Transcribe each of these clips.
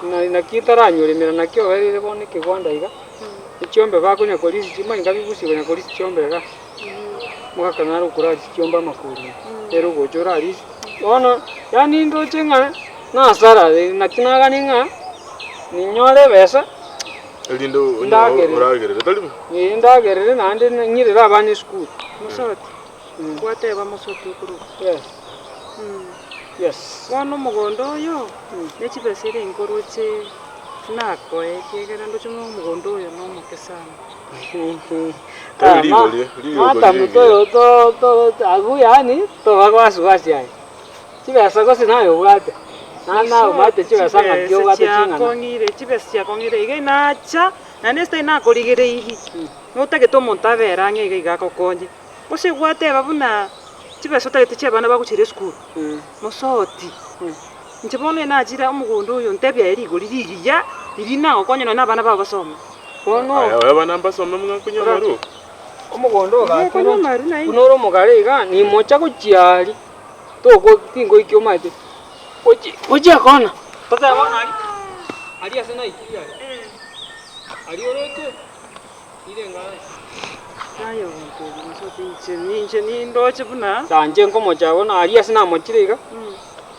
Na naki ntaranyoremera naki obereire bono ekegwanda iga, echiombe bakonya korisia chimanye nkabibusia konya korisia chiombe igaa, omogaka nare okorarisia chiombe amakori ime, ere ogocha orarisia, bono yaani ndoche ng'a nasara naki nagania ng'a ninyore ebesa Erinde onye Ndagerere. oragerere, tari bo? eh ndagerere naende ng'irere abana esukuru. Mosoti, gwateba mosoti okorokwa. Yes. Yes. Bono omogondo oyo, ne chibesa ere nkoroche nakoe ekiagera ndoche ng'a omogondo oyo nomoke sana. Tari rigori, rigori Mata rigiya. moto to to abwo yaani toba wasiwasi aye. Chibesa gose naye obwate, naende naye omanyete chibesa ng'aki obwate ching'ana. Chiakong'ire, chibesa chiakong'ire iga inacha, naende ase tari nakorigereirie, notagete omonto abere ang'e iga iga agokonye. Gose gwateba buna chibesa otagete chia abana bagochira esukuru, mosoti. Inche bono nachire omogondo oyo ntebie aye rigori rigiya, riria nagokonye nonye na abana bao basome. Bono Aya abana mbasome ng'a konywa amarwa. omogondo oyo gaki Konywa oroche, amarwa naende. buna ore omogare iga, nimocha gochia aria, toko tingoikia omanyete, gochi gochia kona, totebe bono aria, aria ase naikirie aria, aria oroche. Aye ogontebia gose inche ninche nindoche buna. Inche nkomocha bono aria ase namochire iga,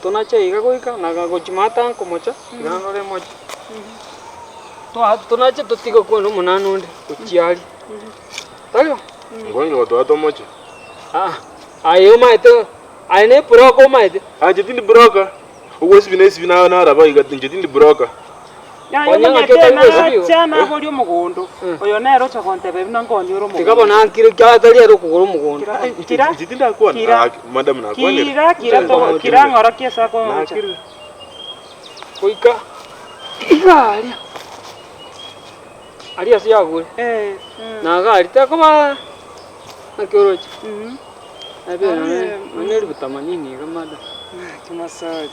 tonache iga goika na gochia maata nkomocha, iga ndore moche. Toa tonache totige kwana omonano onde gochia aria, tari bo? Nkonye gotoa tomoche. Aa, aye omanyete, aye ne ebroka omanyete. Inche tindi broker. Ogwesibia na esibi na naraba iga inche tindi broker. Naye Konya ng'aki omanyete otari gwesibia nacha naboria omogondo, oyo nere ocha gontebia buna nkonyore omogondo. Tiga bono ankire ekiagera atari ere okogora omogondo. Kira, Inche kira, inche tindakwana kira, ah, madam nakwanire. kira, kira, to, kira ng'orokie ase akogocha. Nakirire. Goika iga aria, aria ase yagure, Eh, mm, na iga aria takoba naki oroche. mhm. Abe nonye nonye elfu themanini iga madam. Gaki mosori.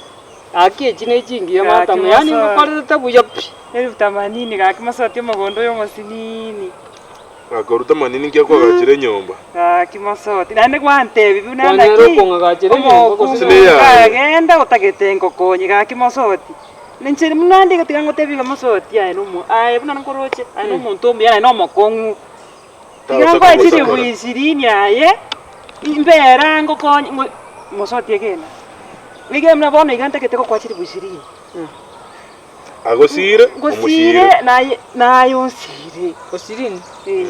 Gaki echi ne chingiya Gaki madam, yaani mosori. ngokorerete buya pi. Elfu themanini gaki mosoti omogondo oyo omosinini. Gakoruta manini nki akoagachera enyomba. Gaki mosoti naende gwantebia buna Kwanyara naki okong'agachera enyomba gose omokungu Gose neyaye. kagenda otagete ngokonye gaki mosoti. Ninche buna nde iga tiga ngotebie iga mosoti aye nomo aye buna nkoroche aye nomonto omuya aye nomokong'u. Tiga Tagosaka ngoe chilifu gosakora. ishirini aye, mbera ngokonye ngo mosoti egena. Nigo buna bono iga ntagete gokoa chilifu ishirini. Agosiire, Ngosiire omosiire. naye naye onsire. Osirini? Eh.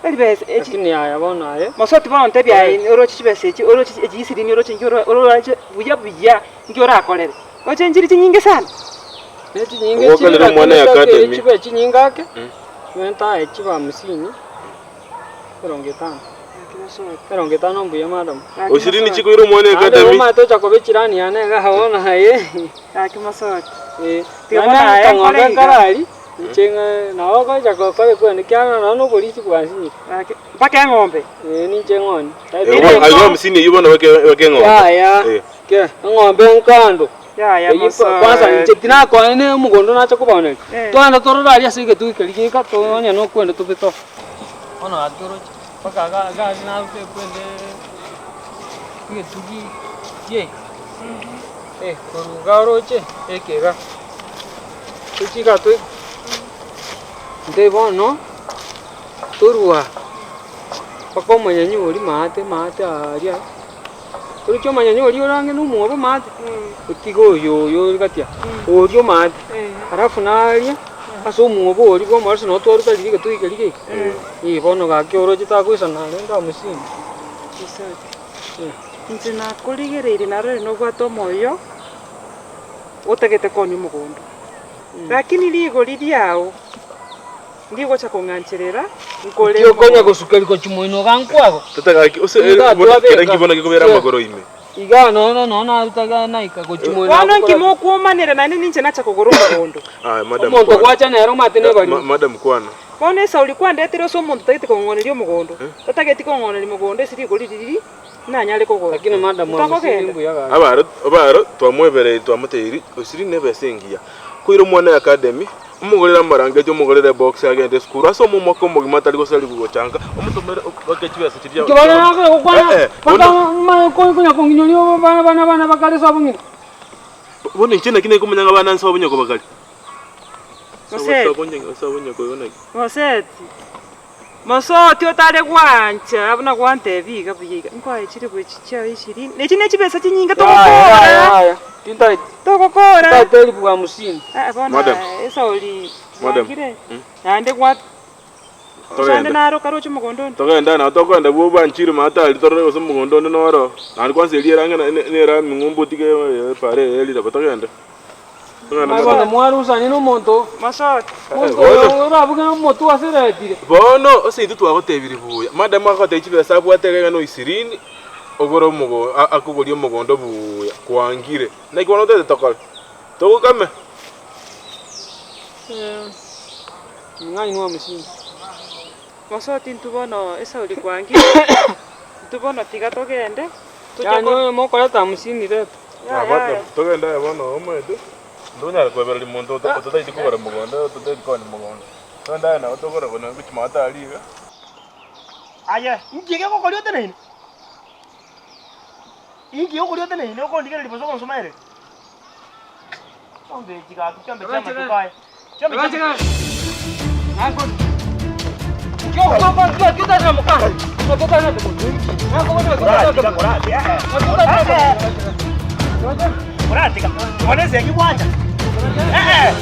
Eribesa echi Lakini yaya bono aye. Mosoti bono ntebie aye oroche chibesa echi oroche echi ishirini oroche inki oro oroche buya buya inki orakorere. Roche nchiri chinyinge sana. Ne chinyinge Ogokanera chiri omwana lakini ya chake academy. chibe chinyinge ake, Menta aye chibe hamsini, emerongo etano. Emerongo etano mbuya madam. Osirini chikoira omwana Naende academy. omanyete ocha koba echirani yane iga bono aye. Gaki mosoti. Eh, Tiga naende bono aye akang'ombe nkore iga. nkarari, inche ng'a nabo ogocha gokora ekwani ekiagera nonye na oborisi bwansinyire. Gaki mpaka eng'ombe. Eh, ninche ng'onie. Igo igo hamsini eyio bono bake bake eng'ombe. Yaya, Eh. ke, eng'ombe nkando. Yaya Eyio mosoti. kwanza inche tinakonya ne omogondo nacha kobaoneria. Eh. Twagenda torore aria ase egetugi keria geka toonye na okwenda tobe to. Bono gaki oroche mpaka iga iga ase naruta ekwende egetugi giaika. Eh, korwa iga oroche eke iga. Tochie iga toika. Nte bono, torwa mpaka omonyenyi oria maate maate aria. Oroche omonyene oria ore ang'e nomwobo omanyete, otige oyo oyo ore gati aa, oria omanyete, alafu naria ase omwobo oria bwa omorasi nabo twaruta riria egetugi keria geika, eh bono gaki oroche tagoisana rende hamsini. Inche nakorigereirie narorire nobwate omoyo, otagete konya omogondo, lakini rigori riao. Ndigocha kong'ancherera nkore Nki okonya gosukeria gochia moino iga nkwago? Tata gaki ose Iga bono twabeka. kera nki bono gekobera amagoro ime. Iga nono nono naruta iga naika gochia moino Bono agwo nki korwa. mokwomanera naende ninche nacha kogora omogondo? Aya madam Omonto kwana. gwacha nere omanyete Ma- nebarimo. madam kwana. Bono esauri kwandetire ase omonto otagete kong'oneria omogondo, tatageti kong'oneria mogondo ase rigori riria nanyare kogora. Lakini madam amusini Ntokogenda. mbuya gaki. Abaro abaro twamwebereiri twamoteiri osiri nebesa engiya. Koira omwana academy Omogorere amarangeti, omogorere ebox agende esukuru, ase omomwaka omogima atari gosarigwa gochanka, omotomere bake chibesa chiria Inki bare nakore gokwana Eh, eh, mpaka bono manye konya kong'inyoria abana bana bakare ase abong'ina. Bono inche naki nakomanya ng'a abana nse obonyoko bakare? Moseti. Ase obonyoko igo naki? Moseti, mosoti otare gwancha buna gwantebia iga buya iga, nkoe chilifu echi chiao ishirini, na echi ne chibesa chinyinge togokora, togokora. Tintaete elifu hamsini. Eh, bono Madam. esauri Madam. gwakire, naende gwa Togende. Sande naro karoche omogondo onde. Togende nabo tokoenda bwo banchire maate aria torore gose omogondo onde noro, naende kwansa eria erange nerami ng'umbu otige epara eye riraba togende. Togende Bono madam. mwarusanie na omonto, Mosoti. omonto Bono. oyo orabuge omotwe ase eretire. Bono ase intwe twagotebire buya, madam agotebia chibesa abwate iga igana o isirini, ogore omogo akogorie omogondo buya, kwangire. Naki bono otagete tokore? Togokame? Omong'aini wa omosingi. Mosoti intwe bono esauri kwangire, intwe bono tiga togende, toche Yaani ko oyo mokoreta hamsini reta. Yaya yaya. Togende aye bono omanyete, ntonyara koebereria monto ototaeti kogora mogondo, ototaeti koonia mogondo. Togende aye nabo tokogora bono gochia maate aria iga. Aye, inki gegokoria oteneine? Inki gegokoria oteneine okondigereria bosa ogonsomaereria? Chiombe echi gaki, chiombe chi'amatuko aya. Chiombe chia Koratiga, bono esegi gwancha. Eh, eh.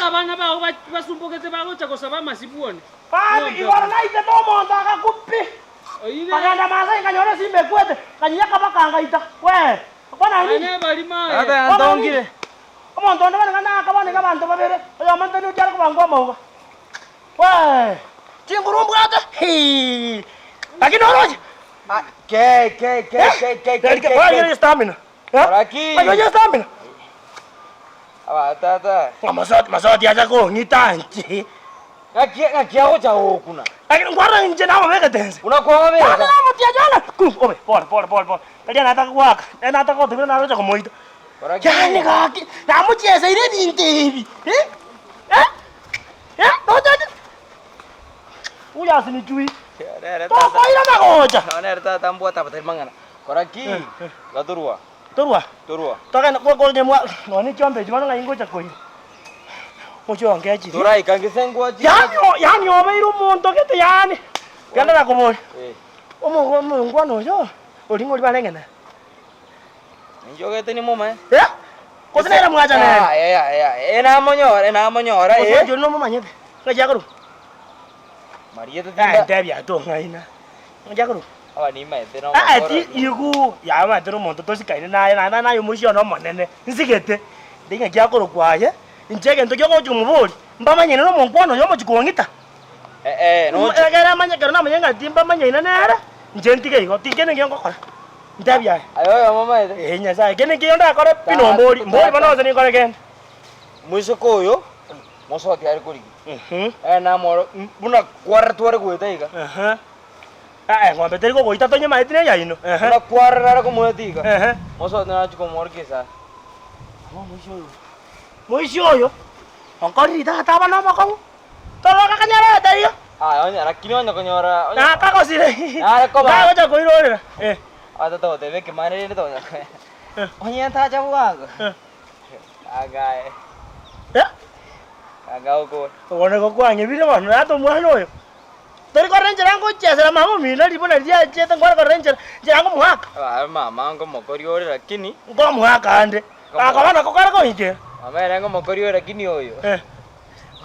Abana bao basumbogete bagocha gosaba amasibwone. Mambia igoro naitete omonto agakwa pi. Nkagenda Maasai nkanyora esimba ekwete, nkanyiyaka mpaka ngaita. Wee! Bono aye ninki? Tata Bono aye yantongire. ninki? Omonto onde bono iga naaka bono iga abanto babere, oyomo ntari ochiare kobangwa amauga. Wee! Chinguru mbwate? Hii! Lakini oroche? Ke ke ke ke ke ke ke. Oye stamina. Lakini. Oye stamina. Aba tata. Amasoti masoti acha kong'ita inche. Ng'aki ng'aki agocha gokuna. Lakini nkwarora inche namobegete inse. Buna kwamobeka. Bono namotia jana. Ku obe pole pole pole pole. Taria nataka goaka. Nere nataka gotebia naroche komoita. Yaani gaki namochieseire ebinto ebi. Eh? Eh? Eh? Nochache? Huyo asinijui. Tokoirana gocha. Nere tata mbwate abatari mang'ana. Kora ki? Gatorwa. Torwa. Torwa. Togende konya mwa nonya ne chiombe echi bono ng'ai ngocha koira. Oche ongechire. Toraika ngese ngwachi. Yaani yaani obeire omonto gete yaani. Genda nakoboria. Eh. Omo omongwana oyo oria ng'ori barenge nere. Inche ogete nimomae. Eh? Gose nere mwacha nere? Yaya yaya. Enamonyora enamonyora Gose eh. oche oria nomomanyete. Ng'aki akorokwa? Mariete Eh, tinda. ntebia tong'aina. Ng'aki akorokwa? Aba nimaete Ah, ah, nomokora. ti igu yamaete nomonto tosikaine naye naende naye omoisia one omonene nsigete ndi ng'aki akorokwa aye inche egento kiogocha komoboria mbamanyene na omonkwana oyo omochie kong'ita Eh eh noche. Ekero amanye ekero namanya ng'a timbamanyaine nere inche ntige igo tinki ningio ngokora ntebie aye. Aye oyomo omanyete. Ee Nyasaye eke nikio ndakore pi nombori mbori bono gose ninkore kende. Moiseke oyo mosoti are korigia. Ere namoro buna kwarora tware goeta iga. Ee, eng'ombe teri kogoita tonyemaeti neyaino. Ehe. Buna kwarora are komoeta iga. Ehe. Mosoti nachia komworokia esare. Omoisia oyo, moisia oyo, onkorire tata aba nomokong'u, toroka kanyarete iga. Aya onye lakini onye konyora onye Nakagosire. Nare koba. Kagocha koirorera. Eh. Ata togoteba ekemani rende tonya onye ntacha bwango. Agaye. Eh? Anga okore. Bono igo kwang'ebire bono, tata omwana oyo. Tori korora enchera ngochiesera mama omino ribuna riria achiete nkware korora enchera, enchera ngomoaka. Aye mama ngomokori ore lakini. Nkomoaka ande, akoba nako kare koinchera. Mama ere ngomokori ore lakini oyo. Eh.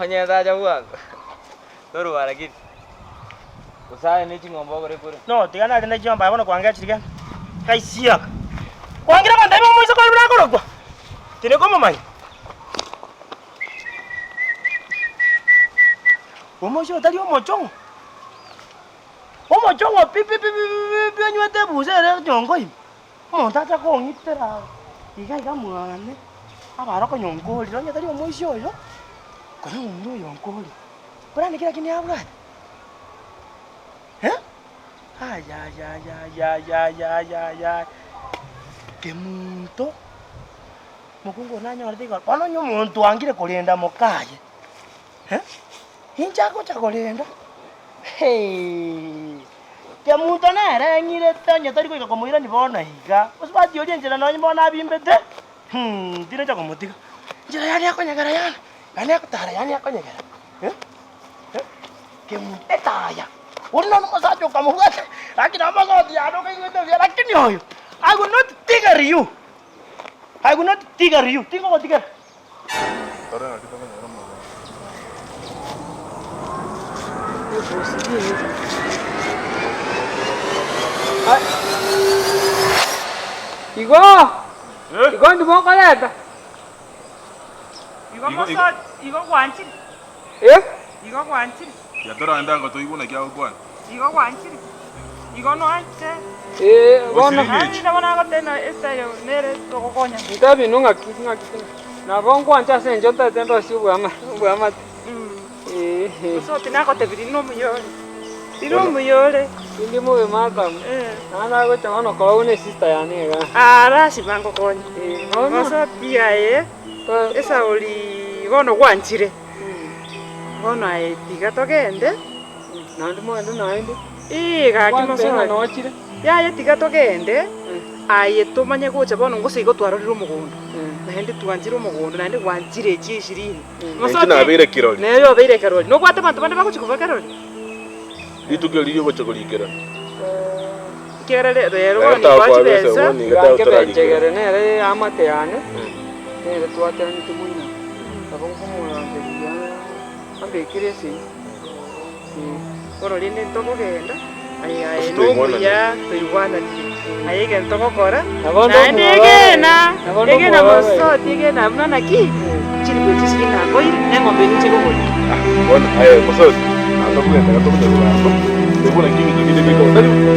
Onye tacha bwango, torwa lakini. Gose aye ne ching'ombe ogore kore. No, tiga nare ne chiombe aye bono kwangechire genda. Kaisiaka. Kwangire gontebia omoiseke oria buna akorokwa? Tindi komomanya. Omoisia otari omochong'o, omochong'o pi pi pi pi pi pi onywete ebusa ere enyongo ime, omonto acha kong'itera iga iga mwane, abare okonyonkorire onye tari omoisia oyo, konya omomura oyo onkorire. Korende kera kende abwate eh, ayayayayayayayayay, kemunto. Mokungu oyo nanyorete igoro, bono onye omonto oangire korenda mokaye, eh, inche agocha korenda, hee, kemunto nere eng'irete onye tari goika komoirania bono iga, mosubati oria enchera nonye bono abimbete, tinacha komotiga, enchera yaani akonyegera yaani, yaani agotara yaani akonyegera, eh, eh, kemunto etaya, oria nonya omosacha okamobwata, lakini omosubati yaani okaigwete buya lakini oyo, I will not tigger you. I will not tigger you. Tingogotigera. Igo, igo ndimo okoreta. Igo moso igo gwanchire. Eh? Igo gwanchire. Yatorande anga toigwe naki agokwana. Igo gwanchire. Igo noanche. Eh, bono. Nani nabo nagoteba ase eyo nere togokonya. Ntebi inwe ng'aki ng'aki nabo nkwancha ase enchera otagete ndosie obwama obwamate. Eh. Gose tinagotebirie nomuya ore. Riri omuya ore. Tindi mobe madam. Eh. Naende agocha bono koba buna esister yane igaa. Aa lasima ngokonye. Eh, bono. Gose pi aye esauri bono gwanchire. Bono aye tiga togende. Naende mogende naende. Ee gaki Kwantebia ng'a mosori. nochire. Yaya tiga togende, aye tomanye gocha bono gose igo twarorire omogondo. Naende twanchire omogondo naende gwanchire echi ishirini. Inche nabeire kirori. Nere obeire kerori. Nobwate abanto bande bagochia koba kerori? Rituko erio ri'ogocha korikerana. Ekiagera rero Rero bono takwabesa nigo chibesa. bono iga Iga tari nkebe otararikera. nchegere nere eamate yane, nere twateranete moino, nabo nkomorangeria ambekere esegi. Bono rende ntokogenda, aye aye Ase toigwananire. nobuya toigwananire, aye egento togokora, Nabo naende ndomwabo egena, nabo egena ndomwabo mosoti egena buna naki, chilifu echi chiri nakoire, na eng'ombe eyio inche kogora. Bono aye mosoti, natokogenda iga tokonya kogambo, toigwe naki ebinto binde bikoba tari bo?